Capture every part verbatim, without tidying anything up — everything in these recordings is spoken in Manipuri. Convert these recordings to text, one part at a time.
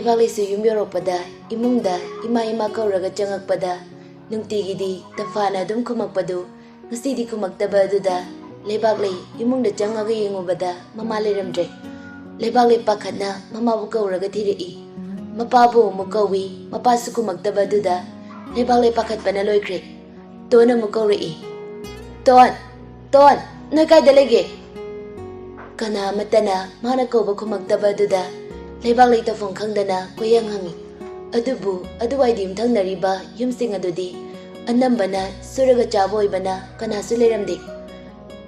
ꯂꯩꯕꯥꯛꯂꯩꯁꯨ ꯌꯨꯝ ꯌꯧꯔꯛꯄꯗ ꯏꯃꯨꯡꯗ ꯏꯃꯥ ꯏꯃꯥ ꯀꯧꯔꯒ ꯆꯪꯉꯛꯄꯗ ꯅꯨꯡꯇꯤꯒꯤꯗꯤ ꯇꯝꯐꯥꯅ ꯑꯗꯨꯝ ꯈꯨꯝꯃꯛꯄꯗꯨ ꯉꯁꯤꯗꯤ ꯈꯨꯝꯃꯛꯇꯕ ꯑꯗꯨꯗ ꯂꯩꯕꯥꯛꯂꯩ ꯏꯃꯨꯡꯗ ꯆꯪꯉꯒ ꯌꯦꯡꯉꯨꯕꯗ ꯃꯃꯥ ꯂꯩꯔꯝꯗ꯭ꯔꯦ꯫ ꯂꯩꯕꯥꯛꯂꯩ ꯄꯥꯈꯠꯅ ꯃꯃꯥꯕꯨ ꯀꯧꯔꯒ ꯊꯤꯔꯛꯏ꯫ ꯃꯄꯥꯕꯨ ꯑꯃꯨꯛ ꯀꯧꯏ, ꯃꯄꯥꯁꯨ ꯈꯨꯝꯃꯛꯇꯕ ꯑꯗꯨꯗ ꯂꯩꯕꯥꯛꯂꯩ ꯄꯥꯈꯠꯄꯅ ꯂꯣꯏꯈ꯭ꯔꯦ꯫ ꯇꯣꯟ ꯑꯃꯨꯛ ꯀꯧꯔꯛꯏ꯫ "ꯇꯣꯟ, ꯇꯣꯟ, ꯅꯣꯏ ꯀꯥꯏꯗ ꯂꯩꯒꯦ?" ꯀꯅꯥ ꯑꯃꯠꯇꯅ ꯃꯥꯅ ꯀꯧꯕ ꯈꯨꯝꯃꯛꯇꯕ ꯑꯗꯨꯗ ꯂꯩꯕꯥꯛꯂꯩ ꯇꯧꯐꯝ ꯈꯪꯗꯅ ꯀꯣꯏꯍꯪ ꯍꯪꯉꯤ꯫ ꯑꯗꯨꯕꯨ ꯑꯗꯨꯋꯥꯏꯗ ꯌꯨꯝꯊꯪꯅꯔꯤꯕ ꯌꯨꯝꯁꯤꯡ ꯑꯗꯨꯗꯤ ꯑꯅꯝꯕꯅ ꯁꯨꯔꯒ ꯆꯥꯕ ꯑꯣꯏꯕꯅ ꯀꯅꯥꯁꯨ ꯂꯩꯔꯝꯗꯦ꯫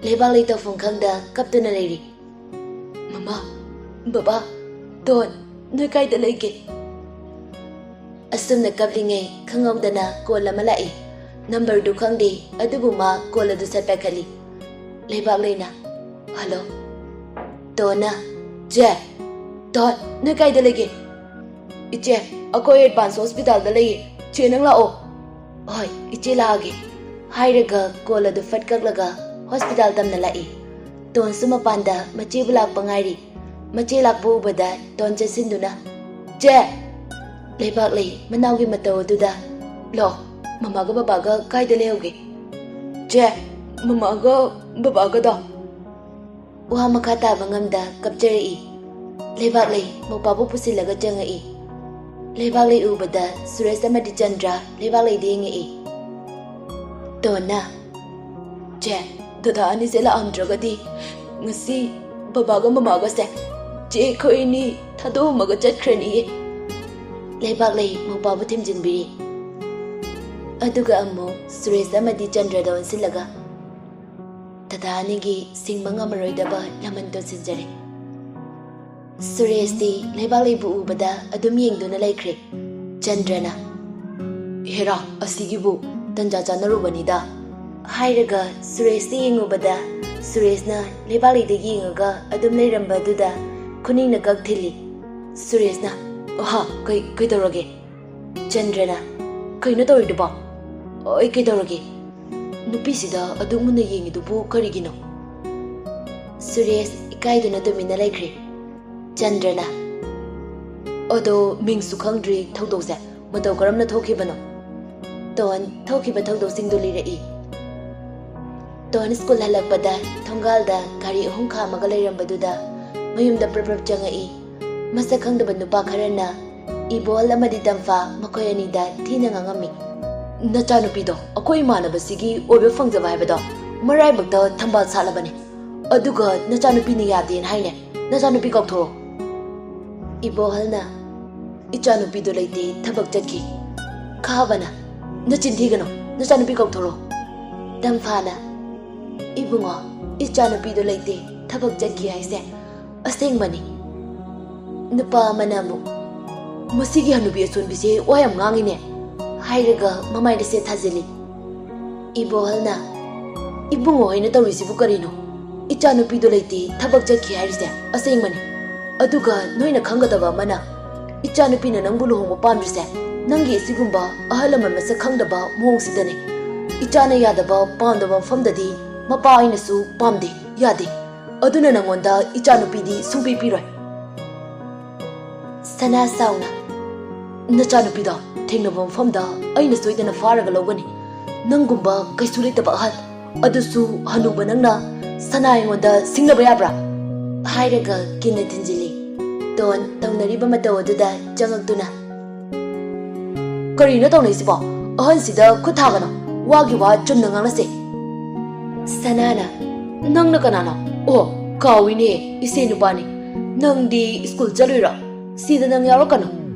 ꯂꯩꯕꯥꯛꯂꯩ ꯇꯧꯐꯝ ꯈꯪꯗ ꯀꯞꯇꯨꯅ ꯂꯩꯔꯤ꯫ "ꯃꯃꯥ, ꯕꯕꯥ, ꯇꯣꯟ, ꯅꯣꯏ ꯀꯥꯏꯗ ꯂꯩꯒꯦ?" ꯑꯁꯨꯝꯅ ꯀꯞꯂꯤꯉꯩ ꯈꯪꯍꯧꯗꯅ ꯀꯣꯜ ꯑꯃ ꯂꯥꯛꯏ꯫ ꯅꯝꯕꯔꯗꯨ ꯈꯪꯗꯦ, ꯑꯗꯨꯕꯨ ꯃꯥ ꯀꯣꯜ ꯑꯗꯨ ꯁꯠ ꯄꯥꯏꯈꯠꯂꯤ꯫ ꯂꯩꯕꯥꯛꯂꯩꯅ, "ꯍꯜꯂꯣ?" ꯇꯣꯟꯅ, "ꯆꯦ, ꯇꯣꯟ, ꯅꯣꯏ ꯀꯥꯏꯗ ꯂꯩꯒꯦ?" "ꯏꯆꯦ, ꯑꯩꯈꯣꯏ ꯑꯦꯗꯚꯥꯟꯁ ꯍꯣꯁꯄꯤꯇꯥꯜꯗ ꯂꯩꯌꯦ꯫ ꯆꯦ, ꯅꯪ ꯂꯥꯛꯑꯣ꯫" "ꯍꯣꯏ, ꯏꯆꯦ, ꯂꯥꯛꯑꯒꯦ," ꯍꯥꯏꯔꯒ ꯀꯣꯜ ꯑꯗꯨ ꯐꯠ ꯀꯛꯂꯒ ꯍꯣꯁꯄꯤꯇꯥꯜ ꯇꯝꯅ ꯂꯥꯛꯏ꯫ ꯇꯣꯟꯁꯨ ꯃꯄꯥꯟꯗ ꯃꯆꯦꯕꯨ ꯂꯥꯛꯄ ꯉꯥꯏꯔꯤ꯫ ꯃꯆꯦ ꯂꯥꯛꯄ ꯎꯕꯗ ꯇꯣꯟ ꯆꯦꯟꯁꯤꯟꯗꯨꯅ, "ꯆꯦ!" ꯂꯩꯕꯥꯛꯂꯩ ꯃꯅꯥꯎꯒꯤ ꯃꯇꯧ ꯑꯗꯨꯗ, "ꯂꯣ, ꯃꯃꯥꯒ ꯕꯕꯥꯒ ꯀꯥꯏꯗ ꯂꯩꯍꯧꯒꯦ?" "ꯆꯦ, ꯃꯃꯥꯒ ꯕꯕꯥꯒꯗꯣ?" ꯋꯥ ꯃꯈꯥ ꯇꯥꯕ ꯉꯝꯗ ꯀꯞꯆꯔꯛꯏ꯫ ꯂꯩꯕꯥꯛꯂꯩ ꯃꯧꯄꯥꯕꯨ ꯄꯨꯁꯤꯜꯂꯒ ꯆꯪꯉꯛꯏ꯫ ꯂꯩꯕꯥꯛꯂꯩ ꯎꯕꯗ ꯁꯨꯔꯦꯁ ꯑꯃꯗꯤ ꯆꯟꯗ꯭ꯔ ꯂꯩꯕꯥꯛꯂꯩꯗ ꯌꯦꯡꯉꯛꯏ꯫ ꯇꯣꯟꯅ, "ꯆꯦ, ꯗꯗꯥ ꯑꯅꯤꯁꯦ ꯂꯥꯛꯑꯝꯗ꯭ꯔꯒꯗꯤ ꯉꯁꯤ ꯕꯕꯥꯒ ꯃꯃꯥꯒꯁꯦ ꯆꯦ ꯑꯩꯈꯣꯏ ꯑꯅꯤ ꯊꯥꯗꯣꯛꯑꯝꯃꯒ ꯆꯠꯈ꯭ꯔꯅꯤꯌꯦ꯫" ꯂꯩꯕꯥꯛꯂꯩ ꯃꯧꯄꯥꯕꯨ ꯊꯦꯝꯖꯤꯟꯕꯤꯔꯤ꯫ ꯑꯗꯨꯒ ꯑꯃꯨꯛ ꯁꯨꯔꯦꯁ ꯑꯃꯗꯤ ꯆꯟꯗ꯭ꯔꯗ ꯑꯣꯟꯁꯤꯜꯂꯒ, "ꯗꯗꯥ ꯑꯅꯤꯒꯤ ꯁꯤꯡꯕ ꯉꯝꯃꯔꯣꯏꯗꯕ ꯂꯃꯟ ꯇꯣꯟꯁꯤꯟꯖꯔꯦ꯫" ꯁꯨꯔꯦꯁꯇꯤ ꯂꯩꯕꯥꯛꯂꯩꯕꯨ ꯎꯕꯗ ꯑꯗꯨꯝ ꯌꯦꯡꯗꯨꯅ ꯂꯩꯈ꯭ꯔꯦ꯫ ꯆꯟꯗ꯭ꯔꯅ, "ꯍꯦꯔꯥ, ꯑꯁꯤꯒꯤꯕꯨ ꯇꯟꯖꯥ ꯆꯥꯅꯔꯨꯕꯅꯤꯗ," ꯍꯥꯏꯔꯒ ꯁꯨꯔꯦꯁꯇ ꯌꯦꯡꯉꯨꯕꯗ ꯁꯨꯔꯦꯁꯅ ꯂꯩꯕꯥꯛꯂꯩꯗ ꯌꯦꯡꯉꯒ ꯑꯗꯨꯝ ꯂꯩꯔꯝꯕ ꯑꯗꯨꯗ ꯈꯨꯅꯤꯡꯅ ꯀꯛ ꯊꯤꯜꯂꯤ꯫ ꯁꯨꯔꯦꯁꯅ, "ꯑꯍꯥ, ꯀꯩ, ꯀꯩꯗꯧꯔꯒꯦ?" ꯆꯟꯗ꯭ꯔꯅ, "ꯀꯩꯅꯣ ꯇꯧꯔꯤꯗꯨꯕꯣ? ꯑꯩ ꯀꯩꯗꯧꯔꯒꯦ? ꯅꯨꯄꯤꯁꯤꯗ ꯑꯗꯨꯛ ꯃꯨꯟꯅ ꯌꯦꯡꯉꯤꯗꯨꯕꯨ ꯀꯔꯤꯒꯤꯅꯣ?" ꯁꯨꯔꯦꯁ ꯏꯀꯥꯏꯗꯨꯅ ꯇꯨꯃꯤꯟꯅ ꯂꯩꯈ꯭ꯔꯦ꯫ ꯆꯟꯗ꯭ꯔꯅ, ꯑꯗꯣ ꯃꯤꯡꯁꯨ ꯈꯪꯗ꯭ꯔꯤ ꯊꯧꯗꯣꯛꯁꯦ ꯃꯇꯧ ꯀꯔꯝꯅ ꯊꯣꯛꯈꯤꯕꯅꯣ? ꯇꯣꯟ ꯊꯣꯛꯈꯤꯕ ꯊꯧꯗꯣꯛꯁꯤꯡꯗꯨ ꯂꯤꯔꯛꯏ꯫ ꯇꯣꯟ ꯁ꯭ꯀꯨꯜ ꯍꯜꯂꯛꯄꯗ ꯊꯣꯡꯒꯥꯜꯗ ꯒꯥꯔꯤ ꯑꯍꯨꯝ ꯈꯥꯝꯃꯒ ꯂꯩꯔꯝꯕꯗꯨꯗ ꯃꯌꯨꯝꯗ ꯄ꯭ꯔꯞ ꯄ꯭ꯔꯞ ꯆꯪꯉꯛꯏ꯫ ꯃꯁꯛ ꯈꯪꯗꯕ ꯅꯨꯄꯥ ꯈꯔꯅ ꯏꯕꯣꯍꯜ ꯑꯃꯗꯤ ꯇꯝꯐꯥ ꯃꯈꯣꯏ ꯑꯅꯤꯗ ꯊꯤꯅ ꯉꯥꯡꯉꯝꯃꯤ꯫ "ꯅꯆꯥꯅꯨꯄꯤꯗꯣ ꯑꯩꯈꯣꯏ ꯏꯃꯥꯟꯅꯕꯁꯤꯒꯤ ꯑꯣꯏꯕ ꯐꯪꯖꯕ ꯍꯥꯏꯕꯗꯣ ꯃꯔꯥꯏꯕꯛꯇ ꯊꯝꯕꯥꯜ ꯁꯥꯠꯂꯕꯅꯤ꯫ ꯑꯗꯨꯒ ꯅꯆꯥꯅꯨꯄꯤꯅ ꯌꯥꯗꯦꯅ ꯍꯥꯏꯅꯦ꯫ ꯅꯆꯥꯅꯨꯄꯤ ꯀꯥꯎꯊꯣꯔꯛꯑꯣ꯫" ꯏꯕꯣꯍꯜꯅ, "ꯏꯆꯥꯅꯨꯄꯤꯗꯣ ꯂꯩꯇꯦ, ꯊꯕꯛ ꯆꯠꯈꯤ꯫" ꯈꯥꯕꯅ, "ꯅꯆꯤꯟ ꯊꯤꯒꯅꯨ, ꯅꯆꯥꯅꯨꯄꯤ ꯀꯧꯊꯣꯔꯛꯑꯣ꯫" ꯇꯝꯐꯥꯅ, "ꯏꯕꯨꯡꯉꯣ, ꯏꯆꯥꯅꯨꯄꯤꯗꯣ ꯂꯩꯇꯦ, ꯊꯕꯛ ꯆꯠꯈꯤ ꯍꯥꯏꯁꯦ ꯑꯁꯦꯡꯕꯅꯤ꯫" ꯅꯨꯄꯥ ꯑꯃꯅ ꯑꯃꯨꯛ, "ꯃꯁꯤꯒꯤ ꯍꯅꯨꯕꯤ ꯑꯁꯣꯟꯕꯤꯁꯦ ꯋꯥ ꯌꯥꯝ ꯉꯥꯡꯉꯤꯅꯦ," ꯍꯥꯏꯔꯒ ꯃꯃꯥꯏꯗ ꯁꯦꯠ ꯊꯥꯖꯤꯜꯂꯤ꯫ ꯏꯕꯣꯍꯜꯅ, "ꯏꯕꯨꯡꯉꯣ ꯍꯣꯏꯅ ꯇꯧꯔꯤꯁꯤꯕꯨ ꯀꯔꯤꯅꯣ? ꯏꯆꯥꯅꯨꯄꯤꯗꯣ ꯂꯩꯇꯦ, ꯊꯕꯛ ꯆꯠꯈꯤ ꯍꯥꯏꯔꯤꯁꯦ ꯑꯁꯦꯡꯕꯅꯤ꯫ ꯑꯗꯨꯒ ꯅꯣꯏꯅ ꯈꯪꯒꯗꯕ ꯑꯃꯅ, ꯏꯆꯥꯅꯨꯄꯤꯅ ꯅꯪꯕꯨ ꯂꯨꯍꯣꯡꯕ ꯄꯥꯝꯗ꯭ꯔꯤꯁꯦ ꯅꯪꯒꯤ ꯑꯁꯤꯒꯨꯝꯕ ꯑꯍꯜ ꯂꯃꯟ ꯃꯁꯛ ꯈꯪꯗꯕ ꯃꯑꯣꯡꯁꯤꯗꯅꯤ꯫ ꯏꯆꯥꯅ ꯌꯥꯗꯕ ꯄꯥꯝꯗꯕ ꯃꯐꯝꯗꯗꯤ ꯃꯄꯥ ꯑꯩꯅꯁꯨ ꯄꯥꯝꯗꯦ, ꯌꯥꯗꯦ꯫ ꯑꯗꯨꯅ ꯅꯪꯉꯣꯟꯗ ꯏꯆꯥꯅꯨꯄꯤꯗꯤ ꯁꯨꯡꯄꯤ ꯄꯤꯔꯣꯏ꯫" ꯁꯅꯥ ꯁꯥꯎꯅ, "ꯅꯆꯥꯅꯨꯄꯤꯗꯣ ꯊꯦꯡꯅꯕ ꯃꯐꯝꯗ ꯑꯩꯅ ꯁꯣꯏꯗꯅ ꯐꯥꯔꯒ ꯂꯧꯒꯅꯤ꯫ ꯅꯪꯒꯨꯝꯕ ꯀꯩꯁꯨ ꯂꯩꯇꯕ ꯑꯍꯜ, ꯑꯗꯨꯁꯨ ꯍꯅꯨꯕ ꯅꯪꯅ ꯁꯅꯥ ꯑꯩꯉꯣꯟꯗ ꯁꯤꯡꯅꯕ ꯌꯥꯕ꯭ꯔꯥ?" ꯍꯥꯏꯔꯒ ꯀꯤꯟꯅ ꯊꯤꯟꯖꯤꯜꯂꯤ꯫ ꯇꯣꯟ ꯇꯧꯅꯔꯤꯕ ꯃꯇꯧ ꯑꯗꯨꯗ ꯆꯪꯉꯛꯇꯨꯅ, "ꯀꯔꯤꯅꯣ ꯇꯧꯅꯩꯁꯤꯕꯣ? ꯑꯍꯟꯁꯤꯗ ꯈꯨꯠ ꯊꯥꯒꯅꯣ꯫ ꯋꯥꯒꯤ ꯋꯥ ꯆꯨꯝꯅ ꯉꯥꯡꯅꯁꯦ꯫" ꯁꯅꯥꯅ, "ꯅꯪꯅ ꯀꯅꯥꯅꯣ? ꯑꯣ, ꯀꯥꯎꯏꯅꯦ, ꯏꯆꯦ ꯅꯨꯄꯥꯅꯤ꯫ ꯅꯪꯗꯤ ꯁ꯭ꯀꯨꯜ ꯆꯠꯂꯨꯏꯔꯣ? ꯁꯤꯗ ꯅꯪ ꯌꯥꯎꯔꯛꯀꯅꯨ꯫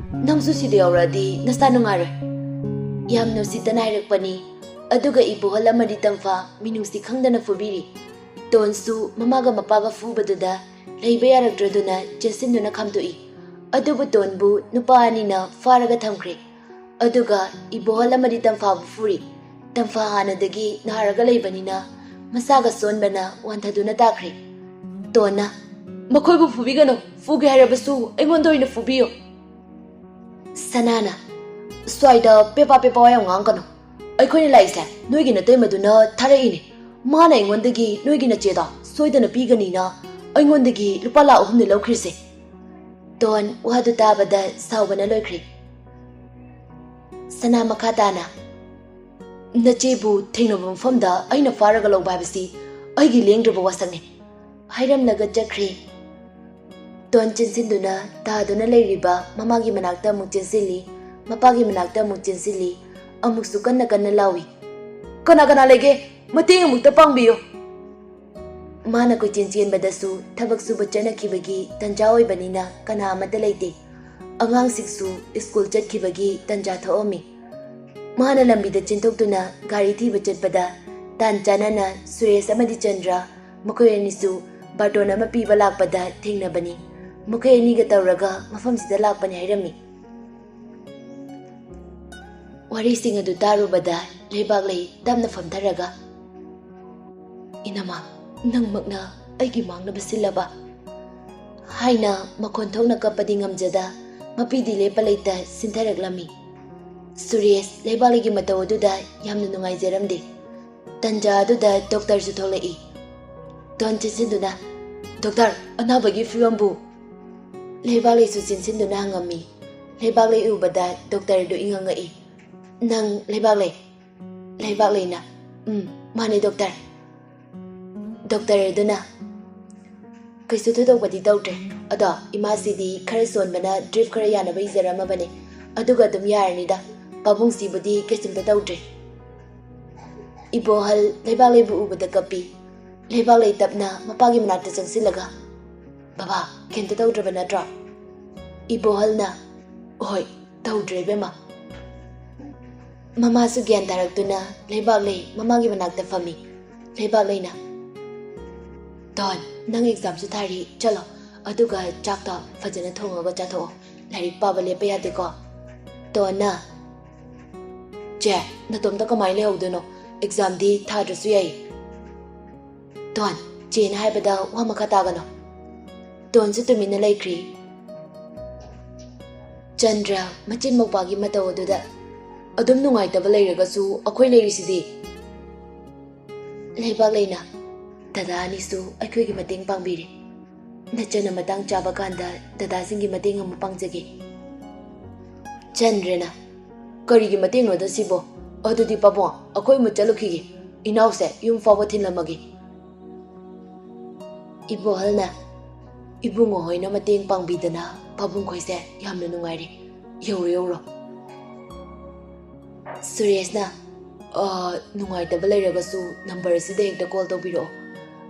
ꯅꯪꯁꯨ ꯁꯤꯗ ꯌꯥꯎꯔꯛꯑꯗꯤ ꯅꯁꯥ ꯅꯨꯡꯉꯥꯏꯔꯣꯏ꯫" ꯌꯥꯝꯅ ꯎꯁꯤꯠꯇꯅ ꯍꯥꯏꯔꯛꯄꯅꯤ꯫ ꯑꯗꯨꯒ ꯏꯕꯣꯍꯜ ꯑꯃꯗꯤ ꯇꯝꯐꯥ ꯃꯤꯅꯨꯡꯁꯤ ꯈꯪꯗꯅ ꯐꯨꯕꯤꯔꯤ꯫ ꯇꯣꯟꯁꯨ ꯃꯃꯥꯒ ꯃꯄꯥꯒ ꯐꯨꯕꯗꯨꯗ ꯂꯩꯕ ꯌꯥꯔꯛꯇ꯭ꯔꯗꯨꯅ ꯆꯦꯟꯁꯤꯟꯗꯨꯅ ꯈꯥꯝꯗꯣꯛꯏ꯫ ꯑꯗꯨꯕꯨ ꯇꯣꯟꯕꯨ ꯅꯨꯄꯥ ꯑꯅꯤꯅ ꯐꯥꯔꯒ ꯊꯝꯈ꯭ꯔꯦ꯫ ꯑꯗꯨꯒ ꯏꯕꯣꯍꯜ ꯑꯃꯗꯤ ꯇꯝꯐꯥꯕꯨ ꯐꯨꯔꯤ꯫ ꯇꯝꯐꯥ ꯍꯥꯟꯅꯗꯒꯤ ꯅꯥꯔꯒ ꯂꯩꯕꯅꯤꯅ ꯃꯁꯥꯒ ꯁꯣꯟꯕꯅ ꯋꯥꯟꯊꯗꯨꯅ ꯇꯥꯈ꯭ꯔꯦ꯫ ꯇꯣꯟꯅ, "ꯃꯈꯣꯏꯕꯨ ꯐꯨꯕꯤꯒꯅꯨ, ꯐꯨꯒꯦ ꯍꯥꯏꯔꯕꯁꯨ ꯑꯩꯉꯣꯟꯗ ꯑꯣꯏꯅ ꯐꯨꯕꯤꯌꯨ꯫" ꯁꯅꯥꯅ, "ꯁ꯭ꯋꯥꯏꯗ ꯄꯦꯄꯥ ꯄꯦꯄꯥ ꯋꯥ ꯌꯥꯝ ꯉꯥꯡꯒꯅꯨ꯫ ꯑꯩꯈꯣꯏꯅ ꯂꯥꯛꯏꯁꯦ ꯅꯣꯏꯒꯤ ꯅꯇꯩꯃꯗꯨꯅ ꯊꯥꯔꯛꯏꯅꯦ꯫ ꯃꯥꯅ ꯑꯩꯉꯣꯟꯗꯒꯤ ꯅꯣꯏꯒꯤ ꯅꯆꯦꯗꯣ ꯁꯣꯏꯗꯅ ꯄꯤꯒꯅꯤꯅ ꯑꯩꯉꯣꯟꯗꯒꯤ ꯂꯨꯄꯥ ꯂꯥꯈ ꯑꯍꯨꯝꯅꯤ ꯂꯧꯈ꯭ꯔꯤꯁꯦ꯫" ꯇꯣꯟ ꯋꯥꯗꯨ ꯇꯥꯕꯗ ꯁꯥꯎꯕꯅ ꯂꯣꯏꯈ꯭ꯔꯦ꯫ ꯁꯅꯥ ꯃꯈꯥ ꯇꯥꯅ, "ꯅꯆꯦꯕꯨ ꯊꯦꯡꯅꯕ ꯃꯐꯝꯗ ꯑꯩꯅ ꯐꯥꯔꯒ ꯂꯧꯕ ꯍꯥꯏꯕꯁꯤ ꯑꯩꯒꯤ ꯂꯦꯡꯗ꯭ꯔꯕ ꯋꯥꯁꯛꯅꯤ," ꯍꯥꯏꯔꯝꯂꯒ ꯆꯠꯈ꯭ꯔꯦ꯫ ꯇꯣꯟ ꯆꯦꯟꯁꯤꯟꯗꯨꯅ ꯇꯥꯗꯨꯅ ꯂꯩꯔꯤꯕ ꯃꯃꯥꯒꯤ ꯃꯅꯥꯛꯇ ꯑꯃꯨꯛ ꯆꯦꯟꯁꯤꯜꯂꯤ, ꯃꯄꯥꯒꯤ ꯃꯅꯥꯛꯇ ꯑꯃꯨꯛ ꯆꯦꯟꯁꯤꯜꯂꯤ, ꯑꯃꯨꯛꯁꯨ ꯀꯟꯅ ꯀꯟꯅ ꯂꯥꯎꯏ, "ꯀꯅꯥ ꯀꯅꯥ ꯂꯩꯒꯦ? ꯃꯇꯦꯡ ꯑꯃꯨꯛꯇ ꯄꯥꯡꯕꯤꯌꯨ!" ꯃꯥꯅ ꯀꯣꯏꯆꯦꯟ ꯆꯦꯟꯕꯗꯁꯨ ꯊꯕꯛ ꯁꯨꯕ ꯆꯠꯅꯈꯤꯕꯒꯤ ꯇꯟꯖꯥ ꯑꯣꯏꯕꯅꯤꯅ ꯀꯅꯥ ꯑꯃꯠꯇ ꯂꯩꯇꯦ꯫ ꯑꯉꯥꯡꯁꯤꯡꯁꯨ ꯁ꯭ꯀꯨꯜ ꯆꯠꯈꯤꯕꯒꯤ ꯇꯟꯖꯥ ꯊꯣꯛꯑꯝꯃꯤ꯫ ꯃꯥꯅ ꯂꯝꯕꯤꯗ ꯆꯦꯟꯊꯣꯛꯇꯨꯅ ꯒꯥꯔꯤ ꯊꯤꯕ ꯆꯠꯄꯗ ꯇꯥꯟ ꯆꯥꯅꯅ ꯁꯨꯔꯦꯁ ꯑꯃꯗꯤ ꯆꯟꯗ꯭ꯔ, ꯃꯈꯣꯏ ꯑꯅꯤꯁꯨ ꯕꯥꯔꯇꯣꯟ ꯑꯃ ꯄꯤꯕ ꯂꯥꯛꯄꯗ ꯊꯦꯡꯅꯕꯅꯤ꯫ ꯃꯈꯣꯏ ꯑꯅꯤꯒ ꯇꯧꯔꯒ ꯃꯐꯝꯁꯤꯗ ꯂꯥꯛꯄꯅꯤ ꯍꯥꯏꯔꯝꯃꯤ꯫ ꯋꯥꯔꯤꯁꯤꯡ ꯑꯗꯨ ꯇꯥꯔꯨꯕꯗ ꯂꯩꯕꯥꯛꯂꯩ ꯇꯞꯅ ꯐꯝꯊꯔꯒ, "ꯏꯅꯃ, ꯅꯪꯃꯛꯅ ꯑꯩꯒꯤ ꯃꯥꯡꯅꯕ ꯁꯤꯜꯂꯕ?" ꯍꯥꯏꯅ ꯃꯈꯣꯟ ꯊꯣꯛꯅ ꯀꯞꯄꯗꯤ ꯉꯝꯖꯗ, ꯃꯄꯤꯗꯤ ꯂꯦꯞꯄ ꯂꯩꯇ ꯁꯤꯟꯊꯔꯛꯂꯝꯃꯤ꯫ ꯁꯨꯔꯦꯁ ꯂꯩꯕꯥꯛꯂꯩꯒꯤ ꯃꯇꯧ ꯑꯗꯨꯗ ꯌꯥꯝꯅ ꯅꯨꯡꯉꯥꯏꯖꯔꯝꯗꯦ꯫ ꯇꯟꯖꯥ ꯑꯗꯨꯗ ꯗꯣꯛꯇꯔꯁꯨ ꯊꯣꯛꯂꯛꯏ꯫ ꯇꯣꯟ ꯆꯦꯟꯁꯤꯟꯗꯨꯅ, "ꯗꯣꯛꯇꯔ, ꯑꯅꯥꯕꯒꯤ ꯐꯤꯕꯝꯕꯨ?" ꯂꯩꯕꯥꯛꯂꯩꯁꯨ ꯆꯦꯟꯁꯤꯟꯗꯨꯅ ꯍꯪꯉꯝꯃꯤ꯫ ꯂꯩꯕꯥꯛꯂꯩ ꯎꯕꯗ ꯗꯣꯛꯇꯔꯗꯨ ꯏꯪꯉꯪꯉꯛꯏ꯫ "ꯅꯪ ꯂꯩꯕꯥꯛꯂꯩ?" ꯂꯩꯕꯥꯛꯂꯩꯅ, "ꯎꯝ, ꯃꯥꯅꯦ ꯗꯣꯛꯇꯔ꯫" ꯗꯣꯛꯇꯔ ꯑꯗꯨꯅ, "ꯀꯩꯁꯨ ꯊꯣꯏꯗꯣꯛꯄꯗꯤ ꯇꯧꯗ꯭ꯔꯦ, ꯑꯗꯣ ꯏꯃꯥꯁꯤꯗꯤ ꯈꯔ ꯁꯣꯟꯕꯅ ꯗ꯭ꯔꯤꯞ ꯈꯔ ꯌꯥꯅꯕ ꯏꯖꯔꯝꯃꯕꯅꯦ, ꯑꯗꯨꯒ ꯑꯗꯨꯝ ꯌꯥꯔꯅꯤꯗ꯫ ꯄꯥꯕꯨꯡꯁꯤꯕꯨꯗꯤ ꯀꯩꯁꯨꯝꯇ ꯇꯧꯗ꯭ꯔꯦ꯫" ꯏꯕꯣꯍꯜ ꯂꯩꯕꯥꯛꯂꯩꯕꯨ ꯎꯕꯗ ꯀꯞꯄꯤ꯫ ꯂꯩꯕꯥꯛꯂꯩ ꯇꯞꯅ ꯃꯄꯥꯒꯤ ꯃꯅꯥꯛꯇ ꯆꯪꯁꯤꯜꯂꯒ, "ꯕꯕꯥ, ꯀꯩꯝꯇ ꯇꯧꯗ꯭ꯔꯕ ꯅꯠꯇ꯭ꯔꯣ?" ꯏꯕꯣꯍꯜꯅ, "ꯍꯣꯏ, ꯇꯧꯗ꯭ꯔꯦ ꯏꯕꯦꯝꯃ꯫" ꯃꯃꯥꯁꯨ ꯒ꯭ꯌꯥꯟ ꯇꯥꯔꯛꯇꯨꯅ ꯂꯩꯕꯥꯛꯂꯩ ꯃꯃꯥꯒꯤ ꯃꯅꯥꯛꯇ ꯐꯝꯃꯤ꯫ ꯂꯩꯕꯥꯛꯂꯩꯅ, "ꯇꯣꯟ, ꯅꯪ ꯑꯦꯛꯖꯥꯝꯁꯨ ꯊꯥꯔꯤ, ꯆꯠꯂꯣ, ꯑꯗꯨꯒ ꯆꯥꯛꯇꯣ ꯐꯖꯅ ꯊꯣꯡꯉꯒ ꯆꯥꯊꯣꯛꯑꯣ꯫ ꯂꯥꯏꯔꯤꯛ ꯄꯥꯕ ꯂꯦꯞꯄ ꯌꯥꯗꯦꯀꯣ꯫" ꯇꯣꯟꯅ, "ꯆꯦ, ꯅꯇꯣꯝꯇ ꯀꯃꯥꯏꯅ ꯂꯩꯍꯧꯗꯣꯏꯅꯣ? ꯑꯦꯛꯖꯥꯝꯗꯤ ꯊꯥꯗ꯭ꯔꯁꯨ ꯌꯥꯏ꯫" "ꯇꯣꯟ, ꯆꯦꯅ ꯍꯥꯏꯕꯗ ꯋꯥ ꯃꯈꯥ ꯇꯥꯒꯅꯣ꯫" ꯇꯣꯟꯁꯨ ꯇꯨꯃꯤꯟꯅ ꯂꯩꯈ꯭ꯔꯤ꯫ ꯆꯟꯗ꯭ꯔ ꯃꯆꯤꯟ ꯃꯧꯄꯥꯒꯤ ꯃꯇꯧ ꯑꯗꯨꯗ, "ꯑꯗꯨꯝ ꯅꯨꯡꯉꯥꯏꯇꯕ ꯂꯩꯔꯒꯁꯨ ꯑꯩꯈꯣꯏ ꯂꯩꯔꯤꯁꯤꯗꯤ꯫" ꯂꯩꯕꯥꯛꯂꯩꯅ, "ꯗꯗꯥ ꯑꯅꯤꯁꯨ ꯑꯩꯈꯣꯏꯒꯤ ꯃꯇꯦꯡ ꯄꯥꯡꯕꯤꯔꯤ꯫" ꯅꯆꯟꯅ ꯃꯇꯥꯡ ꯆꯥꯕ ꯀꯥꯟꯗ ꯗꯗꯥꯁꯤꯡꯒꯤ ꯃꯇꯦꯡ ꯑꯃꯨꯛ ꯄꯥꯡꯖꯒꯦ꯫ ꯆꯟꯗ꯭ꯔꯅ, "ꯀꯔꯤꯒꯤ ꯃꯇꯦꯡꯅꯣꯗ ꯁꯤꯕꯣ? ꯑꯗꯨꯗꯤ ꯄꯥꯕꯨꯡ, ꯑꯩꯈꯣꯏ ꯑꯃꯨꯛ ꯆꯠꯂꯨꯈꯤꯒꯦ꯫ ꯏꯅꯥꯎꯁꯦ ꯌꯨꯝ ꯐꯥꯎꯕ ꯊꯤꯜꯂꯝꯃꯒꯦ꯫" ꯏꯕꯣꯍꯜꯅ, "ꯏꯕꯨꯡꯉꯣ ꯍꯣꯏꯅ ꯃꯇꯦꯡ ꯄꯥꯡꯕꯤꯗꯅ ꯄꯥꯕꯨꯡ ꯈꯣꯏꯁꯦ ꯌꯥꯝꯅ ꯅꯨꯡꯉꯥꯏꯔꯦ꯫ ꯌꯧꯔꯣ, ꯌꯧꯔꯣ꯫" ꯁꯨꯔꯦꯁꯅ, "ꯑ, ꯅꯨꯡꯉꯥꯏꯇꯕ ꯂꯩꯔꯒꯁꯨ ꯅꯝꯕꯔ ꯑꯁꯤꯗ ꯍꯦꯛꯇ ꯀꯣꯜ ꯇꯧꯕꯤꯔꯛꯑꯣ꯫"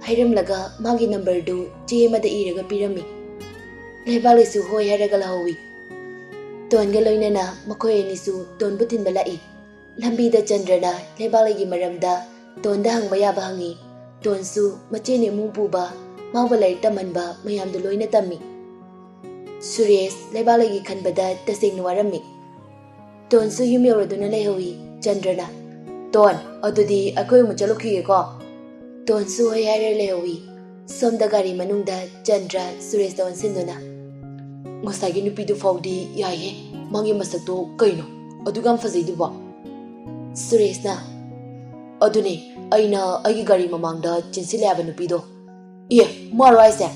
ꯍꯥꯏꯔꯝꯂꯒ ꯃꯥꯒꯤ ꯅꯝꯕꯔꯗꯨ ꯆꯦ ꯑꯃꯗ ꯏꯔꯒ ꯄꯤꯔꯝꯃꯤ꯫ ꯂꯩꯕꯥꯛꯂꯩꯁꯨ ꯍꯣꯏ ꯍꯥꯏꯔꯒ ꯂꯥꯛꯍꯧꯋꯤ꯫ ꯇꯣꯟꯒ ꯂꯣꯏꯅꯅ ꯃꯈꯣꯏ ꯑꯅꯤꯁꯨ ꯇꯣꯟꯕꯨ ꯊꯤꯟꯕ ꯂꯥꯛꯏ꯫ ꯂꯝꯕꯤꯗ ꯆꯟꯗ꯭ꯔꯅ ꯂꯩꯕꯥꯛꯂꯩꯒꯤ ꯃꯔꯝꯗ ꯇꯣꯟꯗ ꯍꯪꯕ ꯌꯥꯕ ꯍꯪꯉꯤ꯫ ꯇꯣꯟꯁꯨ ꯃꯆꯦꯅ ꯏꯃꯨꯡ ꯄꯨꯕ, ꯃꯥꯕꯨ ꯂꯥꯏꯔꯤꯛ ꯇꯝꯍꯟꯕ ꯃꯌꯥꯝꯗꯨ ꯂꯣꯏꯅ ꯇꯝꯃꯤ꯫ ꯁꯨꯔꯦꯁ ꯂꯩꯕꯥꯛꯂꯩꯒꯤ ꯈꯟꯕꯗ ꯇꯁꯦꯡꯅ ꯋꯥꯔꯝꯃꯤ꯫ ꯇꯣꯟꯁꯨ ꯌꯨꯝ ꯌꯧꯔꯗꯨꯅ ꯂꯩꯍꯧꯏ꯫ ꯆꯟꯗ꯭ꯔꯅ, "ꯇꯣꯟ, ꯑꯗꯨꯗꯤ ꯑꯩꯈꯣꯏ ꯑꯃꯨꯛ ꯆꯠꯂꯨꯈꯤꯒꯦꯀꯣ?" ꯇꯣꯟꯁꯨ ꯍꯣꯏ ꯍꯥꯏꯔ ꯂꯩꯍꯧꯏ꯫ ꯁꯣꯝꯗ ꯒꯥꯔꯤ ꯃꯅꯨꯡꯗ ꯆꯟꯗ꯭ꯔ ꯁꯨꯔꯦꯁꯇ ꯑꯣꯟꯁꯤꯟꯗꯨꯅ, "ꯉꯁꯥꯏꯒꯤ ꯅꯨꯄꯤꯗꯨ ꯐꯥꯎꯗꯤ ꯌꯥꯏꯍꯦ, ꯃꯥꯒꯤ ꯃꯁꯛꯇꯣ ꯀꯩꯅꯣ ꯑꯗꯨꯛ ꯌꯥꯝ ꯐꯖꯩꯗꯨꯕꯣ?" ꯁꯨꯔꯦꯁꯅ, "ꯑꯗꯨꯅꯦ, ꯑꯩꯅ ꯑꯩꯒꯤ ꯒꯥꯔꯤ ꯃꯃꯥꯡꯗ ꯆꯦꯟꯁꯤꯜꯂꯦ ꯍꯥꯏꯕ ꯅꯨꯄꯤꯗꯣ꯫" "ꯑꯦ, ꯃꯥꯔꯣ ꯍꯥꯏꯁꯦ?"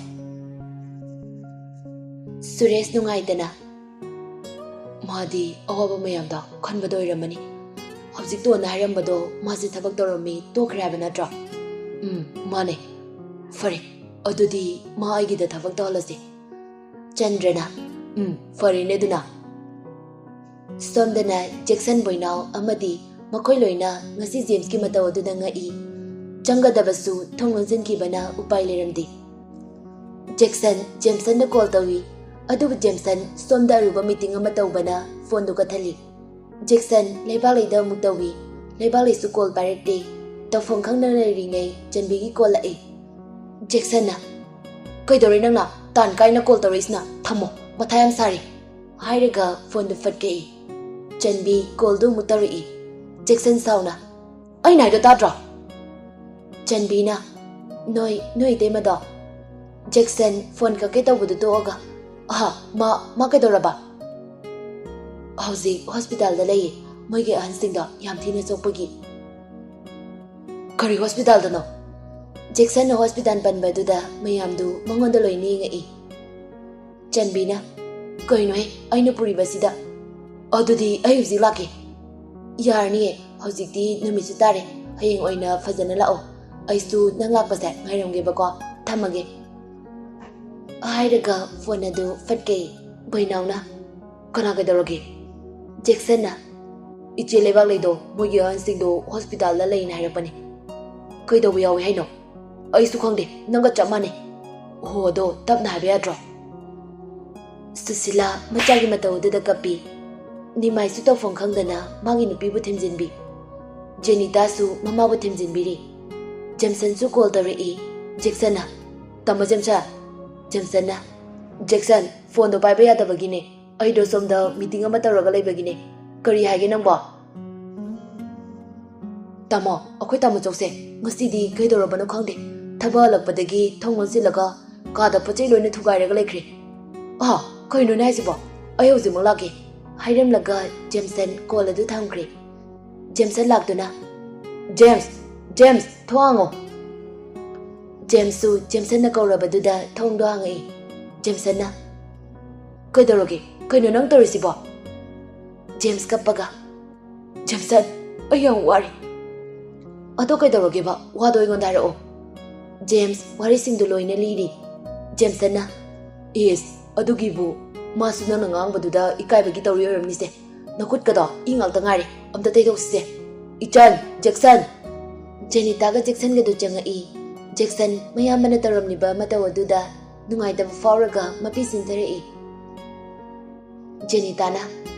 ꯁꯨꯔꯦꯁ ꯅꯨꯡꯉꯥꯏꯇꯅ, "ꯃꯥꯗꯤ ꯑꯋꯥꯕ ꯃꯌꯥꯝꯗꯣ ꯈꯟꯕꯗ ꯑꯣꯏꯔꯝꯃꯅꯤ꯫ ꯍꯧꯖꯤꯛ ꯇꯣꯟꯅ ꯍꯥꯏꯔꯝꯕꯗꯣ ꯃꯥꯁꯦ ꯊꯕꯛ ꯇꯧꯔꯝꯃꯤ ꯇꯣꯛꯈ꯭ꯔꯦ ꯍꯥꯏꯕ ꯅꯠꯇ꯭ꯔꯣ?" "ꯎꯝ, ꯃꯥꯅꯦ꯫ ꯐꯔꯦ, ꯑꯗꯨꯗꯤ ꯃꯥ ꯑꯩꯒꯤꯗ ꯊꯕꯛ ꯇꯧꯍꯜꯂꯁꯤ꯫" ꯆꯟꯗ꯭ꯔꯅ, "ꯎꯝ, ꯐꯔꯦꯅꯦ ꯑꯗꯨꯅ꯫" ꯁꯣꯝꯗꯅ ꯖꯦꯛꯁꯟ ꯕꯣꯏꯅꯥꯎ ꯑꯃꯗꯤ ꯃꯈꯣꯏ ꯂꯣꯏꯅ ꯉꯁꯤ ꯖꯦꯝꯁꯀꯤ ꯃꯇꯧ ꯑꯗꯨꯗ ꯉꯛꯏ꯫ ꯆꯪꯒꯗꯕꯁꯨ ꯊꯣꯡ ꯂꯣꯟꯁꯤꯟꯈꯤꯕꯅ ꯎꯄꯥꯏ ꯂꯩꯔꯝꯗꯦ꯫ ꯖꯦꯛꯁꯟ ꯖꯦꯝꯁꯟꯗ ꯀꯣꯜ ꯇꯧꯏ, ꯑꯗꯨꯕꯨ ꯖꯦꯝꯁꯟ ꯁꯣꯝꯗ ꯑꯔꯨꯕ ꯃꯤꯇꯤꯡ ꯑꯃ ꯇꯧꯕꯅ ꯐꯣꯟꯗꯨ ꯀꯛꯊꯠꯂꯤ꯫ ꯖꯦꯛꯁꯟ ꯂꯩꯕꯥꯛꯂꯩꯗ ꯑꯃꯨꯛ ꯇꯧꯏ, ꯂꯩꯕꯥꯛꯂꯩꯁꯨ ꯀꯣꯜ ꯄꯥꯏꯔꯛꯇꯦ꯫ ꯇꯧꯐꯝ ꯈꯪꯗꯅ ꯂꯩꯔꯤꯉꯩ ꯆꯟꯕꯤꯒꯤ ꯀꯣꯜ ꯂꯥꯛꯏ꯫ ꯖꯦꯛꯁꯟꯅ, "ꯀꯩꯗꯧꯔꯦ ꯅꯪꯅ ꯇꯥꯟ ꯀꯥꯏꯅ ꯀꯣꯜ ꯇꯧꯔꯛꯏꯁꯤꯅ? ꯊꯝꯃꯣ, ꯃꯊꯥ ꯌꯥꯝ ꯁꯥꯔꯤ," ꯍꯥꯏꯔꯒ ꯐꯣꯟꯗꯨ ꯐꯠ ꯀꯛꯏ꯫ ꯆꯟꯕꯤ ꯀꯣꯜꯗꯨ ꯑꯃꯨꯛ ꯇꯧꯔꯛꯏ꯫ ꯖꯦꯛꯁꯟ ꯁꯥꯎꯅ, "ꯑꯩꯅ ꯍꯥꯏꯗꯣ ꯇꯥꯗ꯭ꯔꯣ?" ꯆꯟꯕꯤꯅ, "ꯅꯣꯏ, ꯅꯣꯏ ꯏꯇꯩꯃꯗꯣ?" ꯖꯦꯛꯁꯟ ꯐꯣꯟ ꯀꯛꯀꯦ ꯇꯧꯕꯗꯨ ꯇꯣꯛꯑꯒ, "ꯑꯍ, ꯃꯥ, ꯃꯥ ꯀꯩꯗꯧꯔꯕ?" "ꯍꯧꯖꯤꯛ ꯍꯣꯁꯄꯤꯇꯥꯜꯗ ꯂꯩꯌꯦ, ꯃꯣꯏꯒꯤ ꯑꯍꯟꯁꯤꯡꯗꯣ ꯌꯥꯝ ꯊꯤꯅ ꯁꯣꯛꯄꯒꯤ꯫" "ꯀꯔꯤ ꯍꯣꯁꯄꯤꯇꯥꯜꯗꯅꯣ?" ꯖꯦꯛꯁꯟꯅ ꯍꯣꯁꯄꯤꯇꯥꯜ ꯄꯟꯕꯗꯨꯗ ꯃꯌꯥꯝꯗꯨ ꯃꯉꯣꯟꯗ ꯂꯣꯏꯅ ꯌꯦꯡꯉꯛꯏ꯫ ꯆꯟꯕꯤꯅ, "ꯀꯩꯅꯣꯍꯦ, ꯑꯩꯅ ꯄꯨꯔꯤꯕꯁꯤꯗ? ꯑꯗꯨꯗꯤ ꯑꯩ ꯍꯧꯖꯤꯛ ꯂꯥꯛꯀꯦ꯫" "ꯌꯥꯔꯅꯤꯌꯦ, ꯍꯧꯖꯤꯛꯇꯤ ꯅꯨꯃꯤꯠꯁꯨ ꯇꯥꯔꯦ, ꯍꯌꯦꯡ ꯑꯣꯏꯅ ꯐꯖꯅ ꯂꯥꯛꯑꯣ꯫ ꯑꯩꯁꯨ ꯅꯪ ꯂꯥꯛꯄꯁꯦ ꯉꯥꯏꯔꯝꯒꯦꯕꯀꯣ, ꯊꯝꯃꯒꯦ꯫" ꯍꯥꯏꯔꯒ ꯐꯣꯟ ꯑꯗꯨ ꯐꯠꯀꯦ꯫ ꯕꯩꯅꯥꯎꯅ, "ꯀꯅꯥ ꯀꯩꯗꯧꯔꯒꯦ?" ꯖꯦꯛꯁꯟꯅ, "ꯏꯆꯦ ꯂꯩꯕꯥꯛꯂꯩꯗꯣ ꯃꯣꯏꯒꯤ ꯑꯍꯟꯁꯤꯡꯗꯣ ꯍꯣꯁꯄꯤꯇꯥꯜꯗ ꯂꯩꯅ ꯍꯥꯏꯔꯛꯄꯅꯦ꯫" "ꯀꯩꯗꯧꯕ ꯌꯥꯎꯏ ꯍꯥꯏꯅꯣ?" "ꯑꯩꯁꯨ ꯈꯪꯗꯦ, ꯅꯪꯒ ꯆꯞ ꯃꯥꯟꯅꯩ꯫" "ꯑꯣꯍꯣ, ꯑꯗꯣ ꯇꯞꯅ ꯍꯥꯏꯕ ꯌꯥꯗ꯭ꯔꯣ?" ꯁꯨꯁꯤꯂꯥ ꯃꯆꯥꯒꯤ ꯃꯇꯧ ꯑꯗꯨꯗ ꯀꯞꯄꯤ꯫ ꯅꯤꯃꯥꯏꯁꯨ ꯇꯧꯐꯝ ꯈꯪꯗꯅ ꯃꯥꯒꯤ ꯅꯨꯄꯤꯕꯨ ꯊꯦꯝꯖꯤꯟꯕꯤ꯫ ꯖꯦꯅꯤꯇꯥꯁꯨ ꯃꯃꯥꯕꯨ ꯊꯦꯝꯖꯤꯟꯕꯤꯔꯤ꯫ ꯖꯦꯝꯁꯟꯁꯨ ꯀꯣꯜ ꯇꯧꯔꯛꯏ꯫ ꯖꯦꯛꯁꯟꯅ, "ꯇꯥꯃꯣ ꯖꯦꯝꯁꯟ꯫" ꯖꯦꯝꯁꯟꯅ, "ꯖꯦꯛꯁꯟ, ꯐꯣꯟꯗꯣ ꯄꯥꯏꯕ ꯌꯥꯗꯕꯒꯤꯅꯦ꯫ ꯑꯩꯗꯣ ꯁꯣꯝꯗ ꯃꯤꯇꯤꯡ ꯑꯃ ꯇꯧꯔꯒ ꯂꯩꯕꯒꯤꯅꯦ꯫ ꯀꯔꯤ ꯍꯥꯏꯒꯦ ꯅꯪꯕꯣ?" "ꯇꯥꯃꯣ, ꯑꯩꯈꯣꯏ ꯇꯥꯃꯣ ꯆꯧꯁꯦ ꯉꯁꯤꯗꯤ ꯀꯩꯗꯧꯔꯕꯅꯣ ꯈꯪꯗꯦ꯫ ꯊꯕꯛ ꯍꯜꯂꯛꯄꯗꯒꯤ ꯊꯣꯡ ꯂꯣꯟꯁꯤꯜꯂꯒ ꯀꯥꯗ ꯄꯣꯠ ꯆꯩ ꯂꯣꯏꯅ ꯊꯨꯒꯥꯏꯔꯒ ꯂꯩꯈ꯭ꯔꯦ꯫ ꯑꯥ, ꯀꯩꯅꯣꯅꯦ ꯍꯥꯏꯁꯤꯕꯣ? ꯑꯩ ꯍꯧꯖꯤꯛꯃꯛ ꯂꯥꯛꯀꯦ꯫" ꯍꯥꯏꯔꯝꯂꯒ ꯖꯦꯝꯁꯟ ꯀꯣꯜ ꯑꯗꯨ ꯊꯝꯈ꯭ꯔꯦ꯫ ꯖꯦꯝꯁꯟ ꯂꯥꯛꯇꯨꯅ, "ꯖꯦꯝꯁ, ꯖꯦꯝꯁ, ꯊꯣꯡ ꯍꯥꯡꯉꯣ꯫" ꯖꯦꯝꯁꯁꯨ ꯖꯦꯝꯁꯟꯅ ꯀꯧꯔꯕꯗꯨꯗ ꯊꯣꯡꯗꯣ ꯍꯥꯡꯉꯛꯏ꯫ ꯖꯦꯝꯁꯟꯅ, "ꯀꯩꯗꯧꯔꯒꯦ? ꯀꯩꯅꯣ ꯅꯪ ꯇꯧꯔꯤꯁꯤꯕꯣ?" ꯖꯦꯝꯁ ꯀꯞꯄꯒ, "ꯖꯦꯝꯁꯟ, ꯑꯩ ꯌꯥꯝ ꯋꯥꯔꯦ꯫" "ꯑꯗꯣ ꯀꯩꯗꯧꯔꯒꯦꯕ? ꯋꯥꯗꯣ ꯑꯩꯉꯣꯟꯗ ꯍꯥꯏꯔꯛꯑꯣ꯫" ꯖꯦꯝꯁ ꯋꯥꯔꯤꯁꯤꯡꯗꯨ ꯂꯣꯏꯅ ꯂꯤꯔꯤ꯫ ꯖꯦꯝꯁꯟꯅ, "ꯏꯁ, ꯑꯗꯨꯒꯤꯕꯨ ꯃꯥꯁꯨ ꯅꯪꯅ ꯉꯥꯡꯕꯗꯨꯗ ꯏꯀꯥꯏꯕꯒꯤ ꯇꯧꯔꯤ ꯑꯣꯏꯔꯝꯅꯤꯁꯦ꯫ ꯅꯈꯨꯠꯀꯗꯣ ꯏ ꯉꯥꯛꯇ ꯉꯥꯏꯔꯦ꯫ ꯑꯝꯇ ꯇꯩꯊꯣꯛꯁꯤꯁꯦ꯫ ꯏꯆꯟ, ꯖꯦꯛꯁꯟ!" ꯖꯦꯅꯤꯇꯥꯒ ꯖꯦꯛꯁꯟꯒꯗꯨ ꯆꯪꯉꯛꯏ꯫ ꯖꯦꯛꯁꯟ ꯃꯌꯥꯝꯕꯅ ꯇꯧꯔꯝꯂꯤꯕ ꯃꯇꯧ ꯑꯗꯨꯗ ꯅꯨꯡꯉꯥꯏꯇꯕ ꯐꯥꯎꯔꯒ ꯃꯄꯤ ꯆꯤꯟꯊꯔꯛꯏ꯫ ꯖꯦꯅꯤꯇꯥꯅ,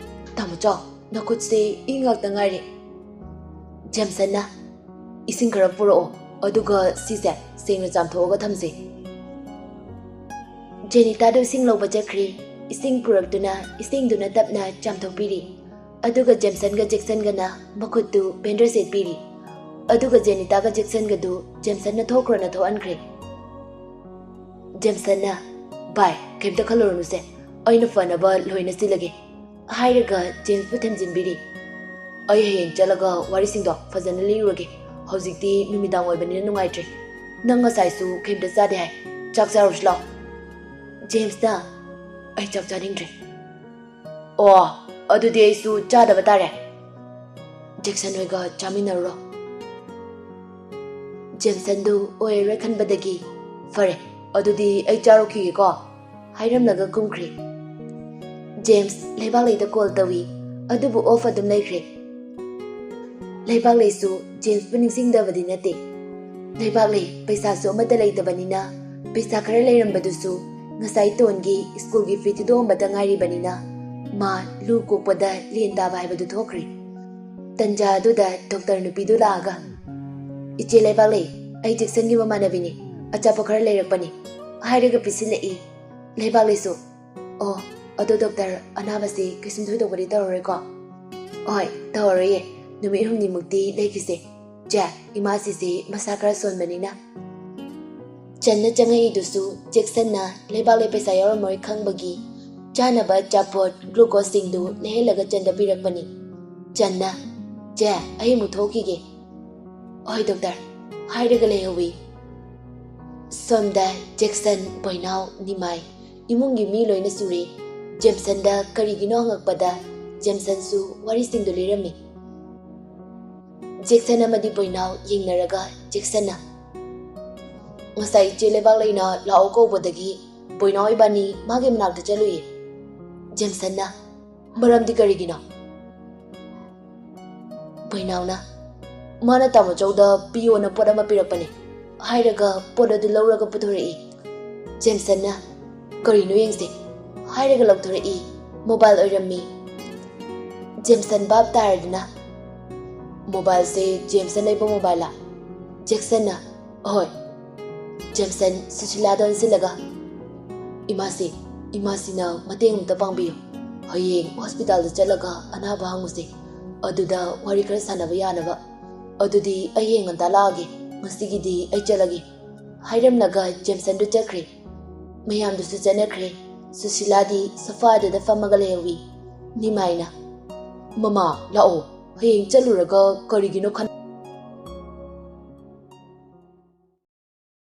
"ꯇꯥꯃꯣ ꯆꯥꯎ, ꯅꯈꯨꯠꯁꯦ ꯏ ꯉꯥꯛꯇ ꯉꯥꯏꯔꯦ꯫" ꯖꯦꯝꯁꯟꯅ, "ꯏꯁꯤꯡ ꯈꯔ ꯄꯨꯔꯛꯑꯣ, ꯑꯗꯨꯒ ꯁꯤꯁꯦ ꯁꯦꯡꯅ ꯆꯥꯝꯊꯣꯛꯑꯒ ꯊꯝꯁꯦ꯫" ꯖꯦꯅꯤꯇꯥꯗꯨ ꯏꯁꯤꯡ ꯂꯧꯕ ꯆꯠꯈ꯭ꯔꯤ꯫ ꯏꯁꯤꯡ ꯄꯨꯔꯛꯇꯨꯅ ꯏꯁꯤꯡꯗꯨꯅ ꯇꯞꯅ ꯆꯥꯝꯊꯣꯛꯄꯤꯔꯤ꯫ ꯑꯗꯨꯒ ꯖꯦꯝꯁꯟꯒ ꯖꯦꯛꯁꯟꯒꯅ ꯃꯈꯨꯠꯇꯨ ꯕꯦꯟꯗꯔ ꯁꯦꯠꯄꯤꯔꯤ꯫ ꯑꯗꯨꯒ ꯖꯦꯅꯤꯇꯥꯒ ꯖꯦꯛꯁꯟꯒꯗꯨ ꯖꯦꯝꯁꯟꯅ ꯊꯣꯛꯈ꯭ꯔꯣꯅ ꯊꯣꯛꯍꯟꯈ꯭ꯔꯦ꯫ ꯖꯦꯝꯁꯟꯅ, "ꯚꯥꯏ, ꯀꯩꯝꯇ ꯈꯜꯂꯨꯔꯅꯨꯁꯦ, ꯑꯩꯅ ꯐꯅꯕ ꯂꯣꯏꯅ ꯁꯤꯜꯂꯒꯦ," ꯍꯥꯏꯔꯒ ꯖꯦꯝꯁꯄꯨ ꯊꯦꯝꯖꯤꯟꯕꯤꯔꯤ꯫ "ꯑꯩ ꯍꯌꯦꯡ ꯆꯠꯂꯒ ꯋꯥꯔꯤꯁꯤꯡꯗꯣ ꯐꯖꯅ ꯂꯤꯔꯨꯔꯒꯦ꯫ ꯍꯧꯖꯤꯛꯇꯤ ꯅꯨꯃꯤꯗꯥꯡ ꯑꯣꯏꯕꯅꯤꯅ ꯅꯨꯡꯉꯥꯏꯇ꯭ꯔꯦ꯫" "ꯅꯪ ꯉꯁꯥꯏꯁꯨ ꯀꯩꯝꯇ ꯆꯥꯗꯦ ꯍꯥꯏ꯫ ꯆꯥꯛ ꯆꯥꯔꯨꯁꯤ ꯂꯥꯛꯑꯣ꯫" ꯖꯦꯝꯁꯅ, "ꯑꯩ ꯆꯥꯛ ꯆꯥꯅꯤꯡꯗ꯭ꯔꯦ꯫" "ꯑꯣ, ꯑꯗꯨꯗꯤ ꯑꯩꯁꯨ ꯆꯥꯗꯕ ꯇꯥꯔꯦ꯫" "ꯖꯦꯛꯁꯟ ꯍꯣꯏꯒ ꯆꯥꯃꯤꯟꯅꯔꯨꯔꯣ꯫" ꯖꯦꯝꯁꯟꯗꯨ ꯑꯣꯏꯔꯔꯣꯏ ꯈꯟꯕꯗꯒꯤ, "ꯐꯔꯦ, ꯑꯗꯨꯗꯤ ꯑꯩ ꯆꯥꯔꯨꯈꯤꯒꯦꯀꯣ" ꯍꯥꯏꯔꯝꯂꯒ ꯀꯨꯝꯈ꯭ꯔꯦ꯫ ꯖꯦꯝꯁ ꯂꯩꯕꯥꯛꯂꯩꯗ ꯀꯣꯜ ꯇꯧꯏ, ꯑꯗꯨꯕꯨ ꯑꯣꯐ ꯑꯗꯨꯝ ꯂꯩꯈ꯭ꯔꯦ꯫ ꯂꯩꯕꯥꯛꯂꯩꯁꯨ ꯖꯦꯝꯁꯄꯨ ꯅꯤꯡꯁꯤꯡꯗꯕꯗꯤ ꯅꯠꯇꯦ꯫ ꯂꯩꯕꯥꯛꯂꯩ ꯄꯩꯁꯥꯁꯨ ꯑꯃꯠꯇ ꯂꯩꯇꯕꯅꯤꯅ, ꯄꯩꯁꯥ ꯈꯔ ꯂꯩꯔꯝꯕꯗꯨꯁꯨ ꯉꯁꯥꯏ ꯇꯣꯟꯒꯤ ꯁ꯭ꯀꯨꯜꯒꯤ ꯐꯤ ꯊꯤꯗꯣꯛꯑꯝꯕꯇ ꯉꯥꯏꯔꯤꯕꯅꯤꯅ, ꯃꯥ ꯂꯨ ꯀꯣꯛꯄꯗ ꯂꯦꯟ ꯇꯥꯕ ꯍꯥꯏꯕꯗꯨ ꯊꯣꯛꯈ꯭ꯔꯦ꯫ ꯇꯟꯖꯥ ꯑꯗꯨꯗ ꯗꯣꯛꯇꯔ ꯅꯨꯄꯤꯗꯨ ꯂꯥꯛꯑꯒ, "ꯏꯆꯦ ꯂꯩꯕꯥꯛꯂꯩ, ꯑꯩ ꯖꯦꯛꯁꯟꯒꯤ ꯃꯃꯥꯟꯅꯕꯤꯅꯤ, ꯑꯆꯥꯄꯣꯠ ꯈꯔ ꯂꯩꯔꯛꯄꯅꯤ" ꯍꯥꯏꯔꯒ ꯄꯤꯁꯤꯜꯂꯛꯏ꯫ ꯂꯩꯕꯥꯛꯂꯩꯁꯨ, "ꯑꯣ, ꯑꯗꯣ ꯗꯣꯛꯇꯔ, ꯑꯅꯥꯕꯁꯤ ꯀꯩꯁꯨꯝ ꯊꯣꯏꯗꯣꯛꯄꯗꯤ ꯇꯧꯔꯔꯣꯏꯀꯣ?" "ꯍꯣꯏ, ꯇꯧꯔꯔꯣꯏꯌꯦ꯫ ꯅꯨꯃꯤꯠ ꯍꯨꯝꯅꯤꯃꯨꯛꯇꯤ ꯂꯩꯈꯤꯁꯦ꯫ ꯆꯦ, ꯏꯃꯥꯁꯤꯁꯦ ꯃꯁꯥ ꯈꯔ ꯁꯣꯟꯕꯅꯤꯅ꯫" ꯆꯟꯅ ꯆꯪꯉꯛꯏꯗꯨꯁꯨ ꯖꯦꯛꯁꯟꯅ ꯂꯩꯕꯥꯛꯂꯩ ꯄꯩꯁꯥ ꯌꯥꯎꯔꯝꯃꯣꯏ ꯈꯪꯕꯒꯤ ꯆꯥꯅꯕ ꯑꯆꯥꯄꯣꯠ, ꯒ꯭ꯂꯨꯀꯣꯁꯁꯤꯡꯗꯨ ꯂꯩꯍꯜꯂꯒ ꯆꯟꯗ ꯄꯤꯔꯛꯄꯅꯤ꯫ ꯆꯟꯅ, "ꯆꯦ, ꯑꯩ ꯑꯃꯨꯛ ꯊꯣꯛꯈꯤꯒꯦ꯫" "ꯍꯣꯏ ꯗꯣꯛꯇꯔ" ꯍꯥꯏꯔꯒ ꯂꯩꯍꯧꯏ꯫ ꯁꯣꯝꯗ ꯖꯦꯛꯁꯟ, ꯕꯣꯏꯅꯥꯎ, ꯅꯤꯃꯥꯏ, ꯏꯃꯨꯡꯒꯤ ꯃꯤ ꯂꯣꯏꯅ ꯁꯨꯔꯦ꯫ ꯖꯦꯝꯁꯟꯗ ꯀꯔꯤꯒꯤꯅꯣ ꯍꯪꯉꯛꯄꯗ ꯖꯦꯝꯁꯟꯁꯨ ꯋꯥꯔꯤꯁꯤꯡꯗꯨ ꯂꯤꯔꯝꯃꯤ꯫ ꯖꯦꯛꯁꯟ ꯑꯃꯗꯤ ꯕꯣꯏꯅꯥꯎ ꯌꯦꯡꯅꯔꯒ ꯖꯦꯛꯁꯟꯅ, "ꯉꯁꯥꯏ ꯏꯆꯦ ꯂꯩꯕꯥꯛꯂꯩꯅ ꯂꯥꯛꯑꯣ ꯀꯧꯕꯗꯒꯤ ꯕꯣꯏꯅꯥꯎ ꯏꯕꯥꯅꯤ ꯃꯥꯒꯤ ꯃꯅꯥꯛꯇ ꯆꯠꯂꯨꯏ꯫" ꯖꯦꯝꯁꯟꯅ, "ꯃꯔꯝꯗꯤ ꯀꯔꯤꯒꯤꯅꯣ?" ꯕꯣꯏꯅꯥꯎꯅ, "ꯃꯥꯅ ꯇꯥꯃꯣꯆꯧꯗ ꯄꯤꯌꯣꯅ ꯄꯣꯠ ꯑꯃ ꯄꯤꯔꯛꯄꯅꯤ" ꯍꯥꯏꯔꯒ ꯄꯣꯠ ꯑꯗꯨ ꯂꯧꯔꯒ ꯄꯨꯊꯣꯔꯛꯏ꯫ ꯖꯦꯝꯁꯟꯅ, "ꯀꯔꯤꯅꯣ ꯌꯦꯡꯁꯦ" ꯍꯥꯏꯔꯒ ꯂꯧꯊꯣꯔꯛꯏ꯫ ꯃꯣꯕꯥꯏꯜ ꯑꯣꯏꯔꯝꯃꯤ꯫ ꯖꯦꯝꯁꯟ ꯚꯥꯞ ꯇꯥꯔꯗꯨꯅ, "ꯃꯣꯕꯥꯏꯜꯁꯦ ꯖꯦꯝꯁꯟ ꯂꯩꯕ ꯃꯣꯕꯥꯏꯜꯂꯥ?" ꯖꯦꯛꯁꯟꯅ, "ꯍꯣꯏ꯫" ꯖꯦꯝꯁꯟ ꯁꯨꯁꯤꯂꯥꯗ ꯑꯣꯟꯁꯤꯜꯂꯒ, "ꯏꯃꯥꯁꯤ, ꯏꯃꯥꯁꯤꯅ ꯃꯇꯦꯡ ꯑꯝꯇ ꯄꯥꯡꯕꯤꯌꯨ꯫ ꯍꯌꯦꯡ ꯍꯣꯁꯄꯤꯇꯥꯜꯗ ꯆꯠꯂꯒ ꯑꯅꯥꯕ ꯍꯪꯉꯨꯁꯦ꯫ ꯑꯗꯨꯗ ꯋꯥꯔꯤ ꯈꯔ ꯁꯥꯟꯅꯕ ꯌꯥꯅꯕ꯫ ꯑꯗꯨꯗꯤ ꯑꯩ ꯍꯌꯦꯡ ꯉꯟꯇꯥ ꯂꯥꯛꯑꯒꯦ꯫ ꯉꯁꯤꯒꯤꯗꯤ ꯑꯩ ꯆꯠꯂꯒꯦ" ꯍꯥꯏꯔꯝꯂꯒ ꯖꯦꯝꯁꯟꯗꯨ ꯆꯠꯈ꯭ꯔꯦ꯫ ꯃꯌꯥꯝꯗꯨꯁꯨ ꯆꯠꯅꯈ꯭ꯔꯦ꯫ ꯁꯨꯁꯤꯂꯥꯗꯤ ꯁꯣꯐꯥꯗꯨꯗ ꯐꯝꯃꯒ ꯂꯩꯍꯧꯏ꯫ ꯅꯤꯃꯥꯏꯅ, "ꯃꯃꯥ, ꯂꯥꯛꯑꯣ꯫ ꯍꯌꯦꯡ ꯆꯠꯂꯨꯔꯒ ꯀꯔꯤꯒꯤꯅꯣ ꯈꯟꯅ"